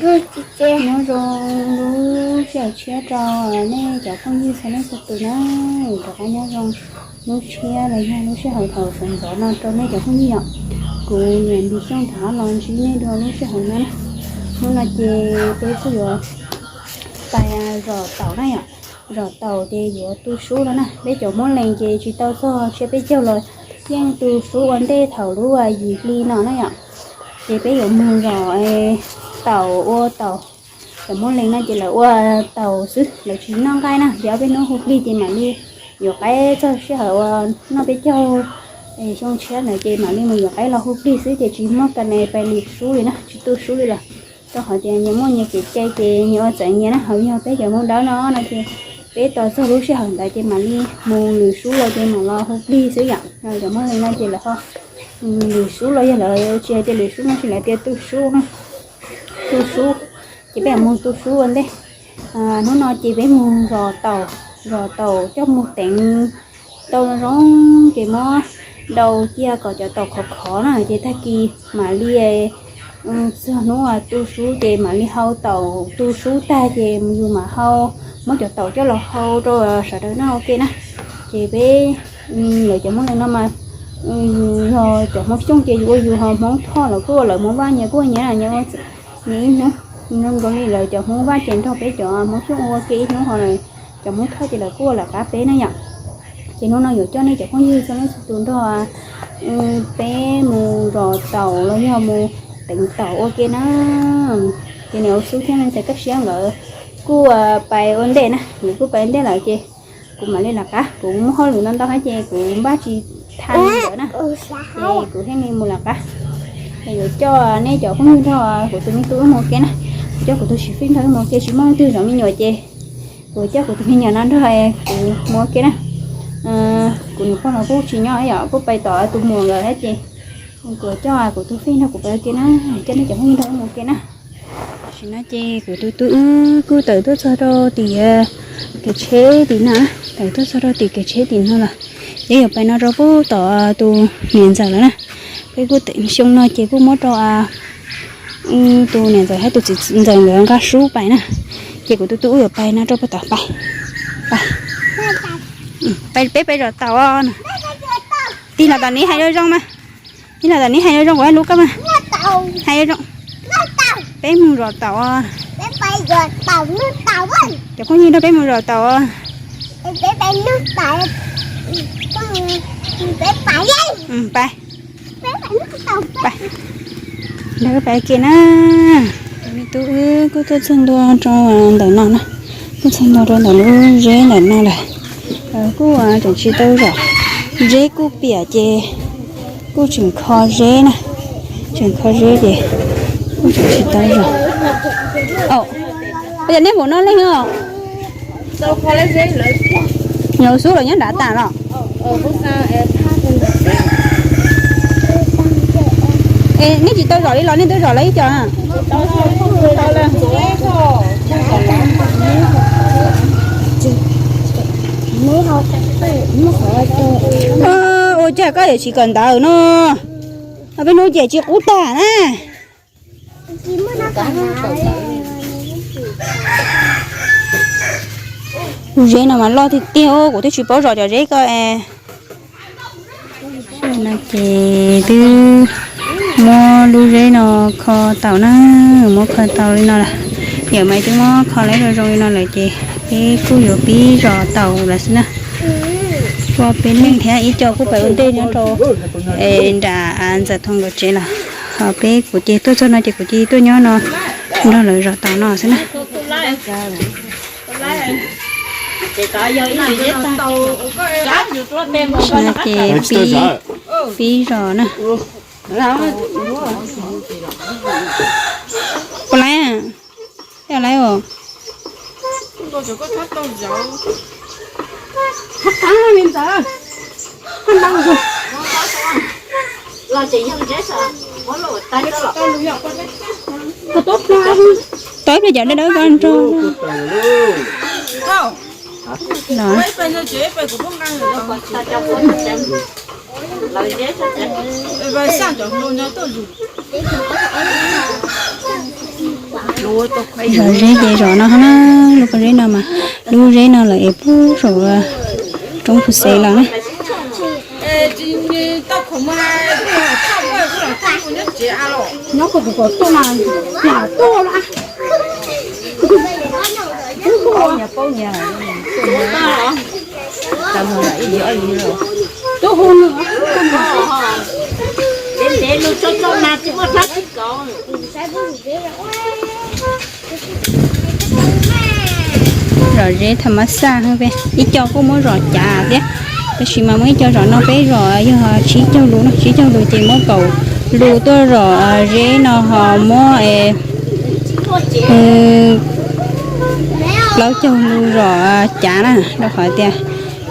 Nyob zoo lub sij hawm tshiab rau nej cov phooj ywg txhua leej txhua tus na. Rov qab nyob zoo lub tshiab los yog lub sij hawm thaum sawv ntxov no rau nej cov phooj ywg yom. Kuv niam Npis Xyooj rov qab los ntsib nej dua lub sij hawm no na. Hnub no ces peb kuj yuav pais zom taum na yom. Zom taum ces yuav tu sub no na. Peb cov Hmoob Lees ces tsis tau txog tsiab peb caug los yeej tu sub ua ntej thaum lub yim hli no na yom. Ces peb yuav mus zom taum ua taum. Cov Hmoob Lees no ces lawv ua taum xwb, lawv tsis noj nqaij na. Ces ob peb hnub hu plig ces mam li yuav qaib txog sij hawm uas noj peb caug xyoo tshiab ntawd ces mam li mus yuav qaib los hu plig xwb ces tsis muaj kas nes pais lwm sub li na, tsis tu sub li lawm. Rau qhov tias nyias muaj nyias kev cai ces nyias ua txawv nyias na. Ho yog peb cov Hmoob Dawb no no ces peb tos txog lub sij hawm ntawd ces mam li mus lwm sub los ces mam los hu plig xwb yom. Cov Hmoob Lees no ces lawv ho lwm sub los yog lawv tsis hais tias lwm sub no tsis lawv tias tu sub, tu sub, ces peb yuav mus tu sub ua ntej. Hnub no ces peb mus zom taum, zom taum coj mus teev tau zoo ces muab dau cia kom cov taum khov khov na ces tag kis mam li txog hnub tu sub ces mam li hau taum, tu sub tag ces yus mam hau, muab cov taum coj los hau rau sawv daws noj ua ke na. Ces peb, lawv cov Hmoob Lees no mas yus yog cov Hmoob Xyooj ces yus ua yus, ho Hmoob Thoj lawv kuj ua lawv, Hmoob Vaj nyias kuj ua nyias, nyias ua nyias ib hnub. Zoo nkaus li lawv cov Hmoob Vaj ces nrog peb cov Hmoob Xyooj ua ke ib hnub, ho cov Hmoob Thoj ces lawv kuj ua lawv qab peb na yom. Ces hnub no yuav coj nej cov phooj ywg txhua leej txhua tus nrog peb mus zom taum los yog mus teev taum ua ke na. Ces niam Ua Xub thiab niam Ntxawm Kaj Siab nkawd kuj pais ua ntej na, nkawd kuj pais ua ntej lawm ces kuv mam li lawv qab, kuv muaj hauj lwm ntau ntau thiab ces kuv npaj tsis tau li ntawd na, ces kuv thiaj li mus lawv qab. Ces yuav coj nej cov phooj ywg nrog kuv tus me tub wb mus ua ke na, kuv coj kuv tus xib fwb nrog wb mus ua ke, tsis muaj leej twg zov me nyuam ces kuv coj kuv tus me nyuam no nrog kuv mus ua ke na. Kuv niam pog los kuj tsis nyob yom, kuj pais tom tus muam nkawd thiab ces kuv coj kuv tus fij nrog kuv pais ua ke na, coj nej cov phooj ywg nrog wb mus ua ke na. Tam sim no ces kuv tus tub wb kuj tawm tuaj txog rau tim kev tsheb tim no, tawm tuaj txog rau tim kev tsheb tim no lawm. Ces yuav pais no rau pem tom tus niam ntxawm lawm na. Peb kuj xyoo no ces kuj muab rau tus niam ntxawm thiab tus txiv ntxawm nkawd nqa sub pais na. Ces kuv tus tub wb yuav pais no rau pem tom, pais, pais, peb pais zom taum os. Tig los tom niv hais zoo zoo mas. Tig los tom niv hais zoo zoo, kuv hais lus koj mas. Hais zoo zoo. Peb mus zom taum os. Cov phooj ywg nrog peb mus zom taum os. Pais, pais, nrog wb pais ke na. Tus me tub wb kuj tuaj txog ntua rau ntawm no na, tuaj txog ntua rau ntawm lub zeb ntawm no lawm. Kuj tseem tsis tau zom, zeb kuj piam ces kuj tseem kho zeb na, tseem kho zeb ces kuj tseem tsis tau zom. Ua cas nej mus no leej os? Nyuam xub los nyob nrad tas los? Es nej tsis tau zom li los nej twb zom lawv ib co na? Ua cas koj yuav tsis kawm ntawv no? Peb hnub ces tsis qub tag na. Lub zeb no mas loj tiag tiag, kuv twb tsis paub zom cov zeb ko es. No ces twb muab lub zeb no kho taum na, muab kho taum li no lawm. Yawm Maiv twb muab kho lawm zoo zoo li no lawm ces peb kuj yuav pib zom taum lawm xwb na. Ua peb leeg thiab ib co kuj pais ua ntej nyob rau nram Ntxawm Thoo nkawd tsev lawm. Ho peb kuv ces tuaj txog no ces kuv cia li tuaj nyob no nrog lawv zom taum no xwb na. No ces pib, pib zom na. Puas laiv? Yog laiv os. Tau ib pliag cov dawb dawb ko nrog no. Zom zeb ces zom no na, lub pob zeb no mas, lub zeb no lawm es pub saum roob phu xev los na. Zom zeb tham mas xaj, ib co kuj muab zom cav thiab, tab sis mas muaj ib co zom no, peb zom yog tsib caug lus no, tsib caug lus ces muab kaum lus tuaj zom zeb no ho muab plaub caug lus zom cav na, rau qhov tias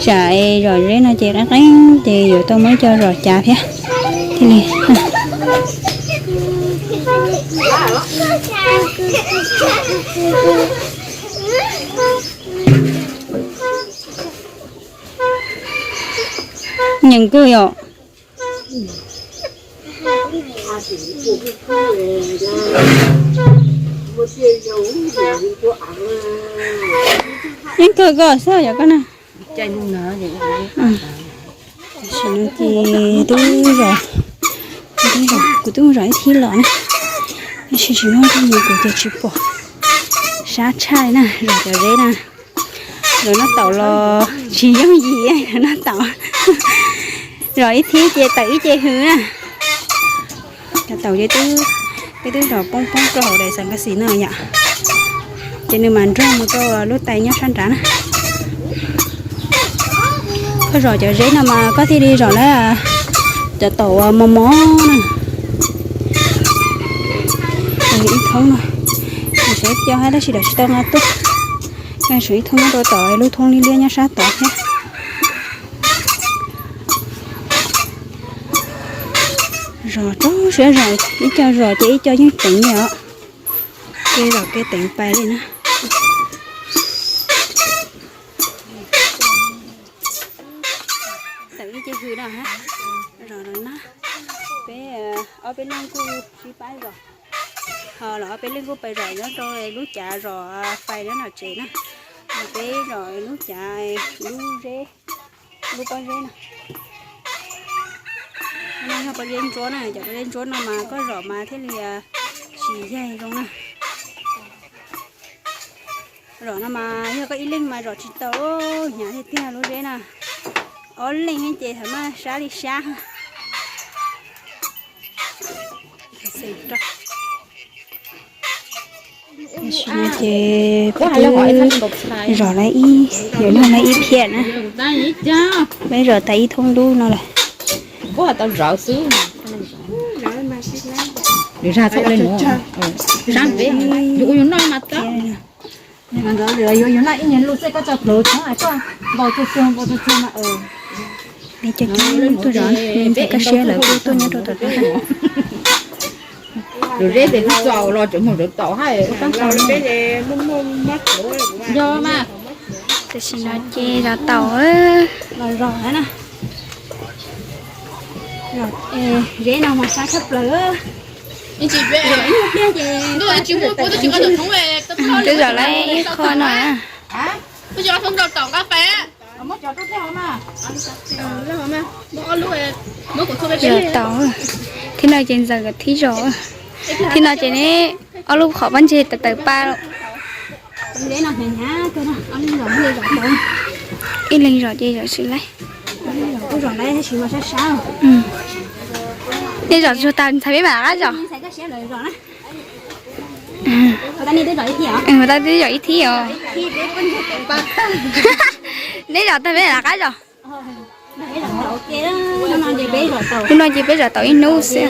tsam zom zeb no ces qeeb qeeb ces yuav tau muab ib co zom cav thiab thiaj li. Nyeem kawg yom. Yeej kawg koj xwb yom koj na. Tam sim no ces twb zom, kuv twb zom ib thib los na, tab sis tsis muaj dab tsi, kuv ces tsis pom sab tshaj na, zom cov zeb na. Zom noj taum los tsis yooj yim, zom noj taum, zom ib thib ces tawm ib ce hws na. Cov taum ces twb, peb twb zom poob poob rau hauv daim xav kas xis no yom, ces nws mam nrog mus rau lub tais nyob sab nrad na. Koj zom cov zeb no mas koj thiaj li zom lawm cov taum mos mos na. Ib thoob no, saib cov hab tab sis lawv tsis tau nqa tuaj. Saib ib thoob nyob rau tom lub thoob liab liab nyob sab tod thiab. Zom rau siab zom, ib co zom ces ib co yeej teev li os. Kev zom kev teev pais li na. Tawm ib ce hws no, zom no na. Peb ob peb leeg kuj sib pab zom, ho los ob peb leeg kuj pais zom nyob rau lub cav zom fais nyob nram tsev na. Peb zom lub cav, lub zeb, lub pob zeb no. No yog pob zeb ntsuab na, cov pob zeb ntsuab no mas koj zom mas thiaj li tsis yaig zoo na. Zom no mas yog koj ib leeg mas zom tsis tau, hnyav tiag tiag lub zeb na. Ob leeg ces thaum maj sab li sab. Tam sim no ces peb twb zom lawm ib, yuav luag lawm ib phiaj na. Peb zom tas ib thoob lub no lawm. Yuav noj mas tab, yuav noj ib nyuag lus xwb koj tso plhuav tshoob koj npau tsuag tsuag npau tsuag tsuag mas. Li cov tub tuaj zom, ntxhais kaj siab lawv kuj tuaj nyob rau tom no. Lus zeb tes twb txaus los tseem mus rau tom hab tab. Yog mas. Tam sim no ces zom taum los zom na. Zeb no mas sab tshaj plaws. Twb zom lawm ib qho no na. Zom taum. Thib no ces ntxawm kom thib zos. Thib no ces neb ob lub qhov pob ntseg tawm tawm pa lawm. Ib leeg zom ces zom tsis laib. Nej zom tsuag tas ntxhais peb mam rov qab zom. Ua tab twb zom ib thib os. Neb zom tag peb mam rov qab zom. Hnub no ces peb zom taum ib hnub xwb.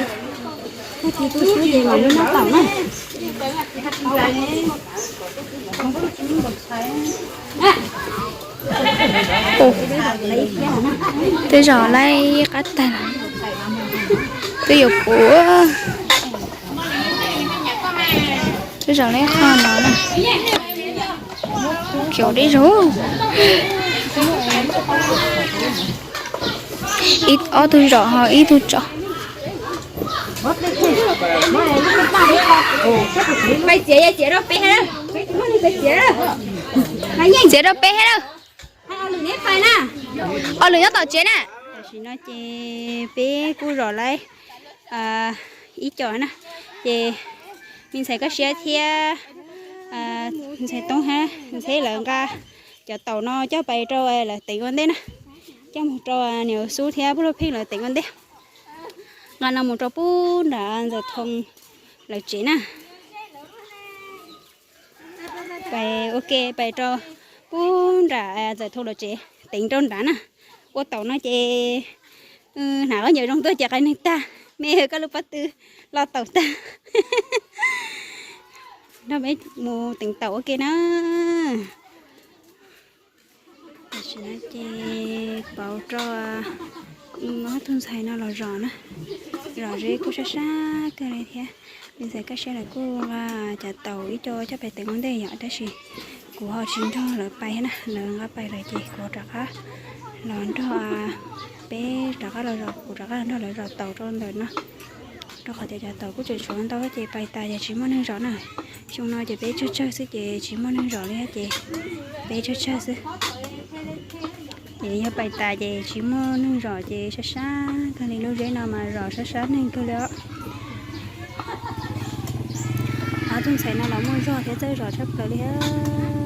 Twb zom lawm qab tag, twb yuav puv. Twb zom lawm qhov no na. Cov deb zog. Ib ob tug zom ho ib tug tsom. Pais txiav, txiav rau peb thiab lawm. Txiav rau peb thiab lawm. Ob lwm nyob tom tsev na. Tam sim no ces peb kuj zom lawm ib co na. Ces me ntxhais Kaj Siab thiab ntxhais Toob thiab ntxhais lawv nqa cov taum no coj pais rau lawv teev ua ntej na. Coj mus rau niam Xub thiab pub lub pheej lawv teev ua ntej. Nqa no mus rau pub nram Ntxawm Thoo lawv tsev na. Pais ua ke pais rau pub nram Ntxawm Thoo lawv tsev teev rau nrad na. Ua taum no ces hnav khaub ncaws zoo tuaj ces qias neeg tag. Me koj lub pob tw lo taum tag. Nrog peb mus teev taum ua ke na. Tam sim no ces pauv rau ob tug ntxhais no los zom na. Zom zeb kuj sab sab kawg li thiab. Me ntxhais Kaj Siab lawv kuj nqa cov taum ib co coj pais teev ua ntej yom, tab sis kuv ho tsis nrog lawv pais thiab na, lawv nqa pais lawm ces kuv rov qab los nrog peb rov qab los zom, kuv rov qab los nrog lawv zom taum rau ntawm no. Rau qhov tias cov taum kuj tseem tshuav ntau ces pais tas ces tsis muaj neeg zom na. Xyoo no ces peb tsawg tsawg xwb ces tsis muaj neeg zom li ces peb tsawg tsawg xwb. Ces yog pais tas ces tsis muaj neeg zom ces sab sab kawg li, lub zeb no mas zom sab sab neeg kawg li os. Ob tug ntxhais no los muaj zog thiab txawj zom tshaj plaws li thiab.